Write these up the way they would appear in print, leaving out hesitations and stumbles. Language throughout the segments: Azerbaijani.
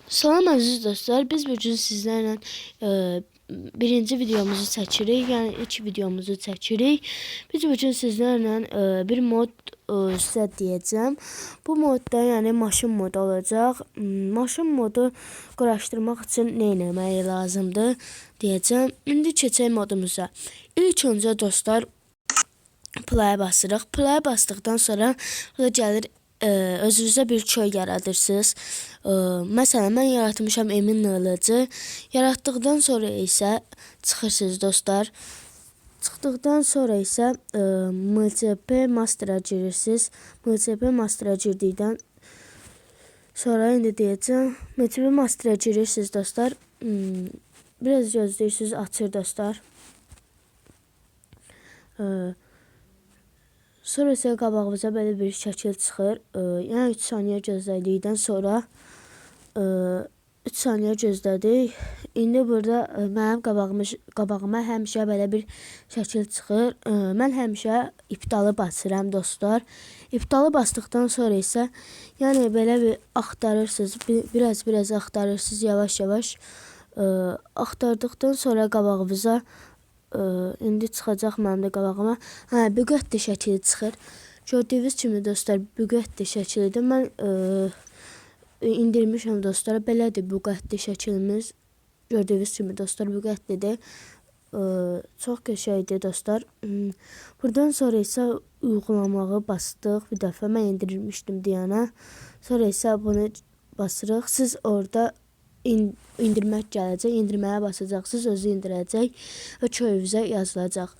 Salam əziz dostlar, biz bu gün sizlərlə birinci videomuzu çəkirik, yəni ilk videomuzu çəkirik. Biz bu gün sizlərlə bir mod sizə deyəcəm. Bu modda yəni maşın modu olacaq. Maşın modu quraşdırmaq üçün nə etmək lazımdır deyəcəm. İndi keçək modumuza. İlk öncə dostlar playa basırıq. Playa basdıqdan sonra burada gəlir özünüzə bir köy yaradırsınız. Məsələn, mən yaratmışam Emin Nılıcı. Yaratdıqdan sonra isə çıxırsınız dostlar. Çıxdıqdan sonra isə MCP Master'a girirsiniz. MCP Master'a girdikdən sonra indi deyəcəm. MCP Master'a girirsiniz dostlar. Biraz gözləyirsiniz, açır dostlar. Sonra isə qabağımıza belə bir şəkil çıxır. Yəni 3 saniyə gözlədikdən sonra 3 saniyə gözlədik. İndi burada mənim qabağıma həmişə belə bir şəkil çıxır. Mən həmişə iptalı basıram dostlar. İptalı basdıqdan sonra isə yəni belə bir axtarırsınız. Biraz axtarırsınız yavaş-yavaş. Axtardıqdan sonra qabağınıza indi çıxacaq mənim də qabağıma. Hə, Bugatti şəkili çıxır. Gördüyünüz kimi dostlar, Bugatti şəkilidir. Mən indirmişəm dostlar. Belədir Bugatti şəklimiz. Gördüyünüz kimi dostlar, Bugattidir. Çox qəşəngdir dostlar. Buradan sonra isə uygulamağı bastıq. Bir dəfə mən indirmişdim deyənə. Sonra isə bunu basırıq. Siz orada indirmək gələcək. İndirməyə basacaqsınız, özü indirəcək və köyünüzə yazılacaq.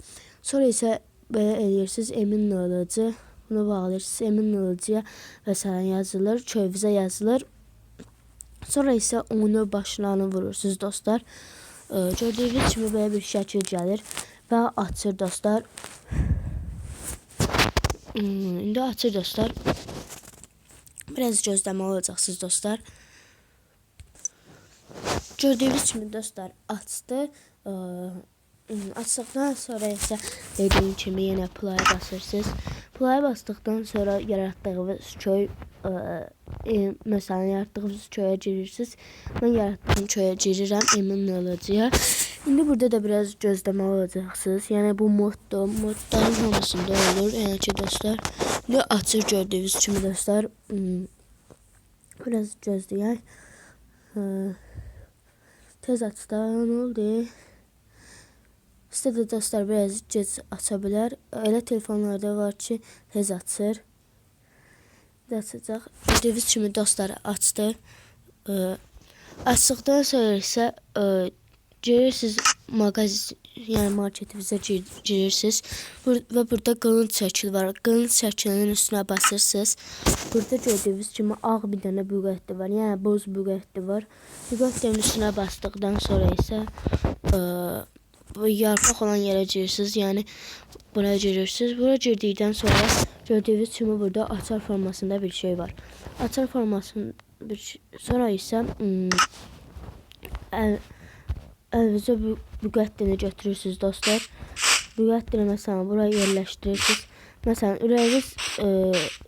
Sonra isə belə eləyirsiniz, Emin Nılıcı. Bunu bağlayırsınız, Emin Nılıcıya məsələn yazılır, köyünüzə yazılır. Sonra isə onu başlarını vurursunuz dostlar. Gördüyünüz kimi belə bir şəkil gəlir və açır dostlar. İndi açır dostlar. Biraz gözləməli olacaqsınız dostlar. Gördüyünüz kimi dostlar açdı. Açdıqdan sonra isə dediyim kimi yenə playa basırsınız. Playa basdıqdan sonra yaratdığınız köy, məsələn yaratdığınız köyə girirsiniz. Mən yaratdığım köyə girirəm Emin Nılıcıya. İndi burada da biraz gözləməli olacaqsınız. Yəni bu moddur. Modların hamısında olur. Yəni ki dostlar, indi açır gördüyünüz kimi dostlar. Biraz gözləyək. Tez açdı. Nə oldu? Sizdə də dostlar biraz gec aça bilər. Elə telefonlarda var ki, tez açır. Açacaq. Gördüyünüz kimi dostlar açdı. Açdıqdan sonra isə girirsiniz mağazin, yəni marketinizə girirsiniz. Və burada qılınc şəkli var. Qılınc şəklinin üstünə basırsınız. Burada gördüyünüz kimi ağ bir dənə Bugatti var. Yəni boz Bugatti var. Bugatti'nin üstünə basdıqdan sonra isə bu yarpaq olan yerə girirsiniz. Yəni buraya girirsiniz. Bura girdikdən sonra gördüyünüz kimi burada açar formasında bir şey var. Açar formasında bir şey, sonra isə əlinizə Bugattini götürürsünüz dostlar. Bugattini məsələn buraya yerləşdirirsiniz. Məsələn ürəyiniz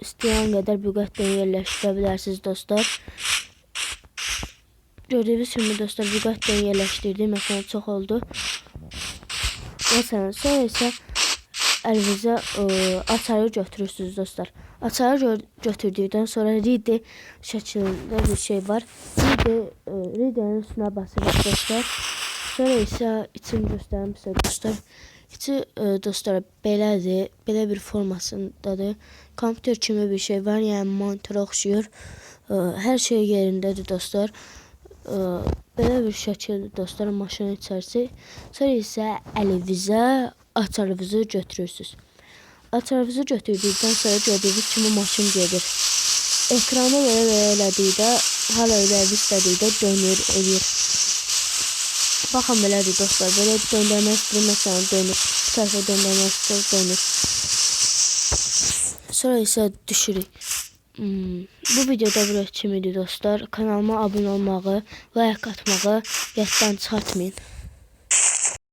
istəyən qədər Bugattini yerləşdirə bilərsiniz dostlar. Gördüyünüz kimi dostlar Bugattini yerləşdirdim. Məsələn çox oldu. Məsələn sonra isə əlinizə açarı götürürsünüz dostlar. Açarı götürdükdən sonra Ready şəklində bir şey var. Ready'nin üstünə basırıq dostlar. Sonra isə içini göstərim sizə dostlar. İçi dostlar belədir. Belə bir formasındadır. Kompüter kimi bir şey var. Yəni monitora oxşayır. Hər şey yerindədir dostlar. Belə bir şəkildir dostlar maşının içərisi. Sonra isə əlinizə açarınızı götürürsünüz. Açarınızı götürdükdən sonra gördüyünüz kimi maşın gedir. Ekranı belə belə elədikdə, hara ürəyiniz istədikdə dönür, eləyir. Baxın belədir dostlar. Belə döndərmək istəyir, məsələn dönür. Bu tərəfə döndərmək istəyir, dönür. Sonra isə düşürük. Bu videoda buraya kimidi dostlar. Kanalıma abunə olmağı, like atmağı yaddan çıxartmayın.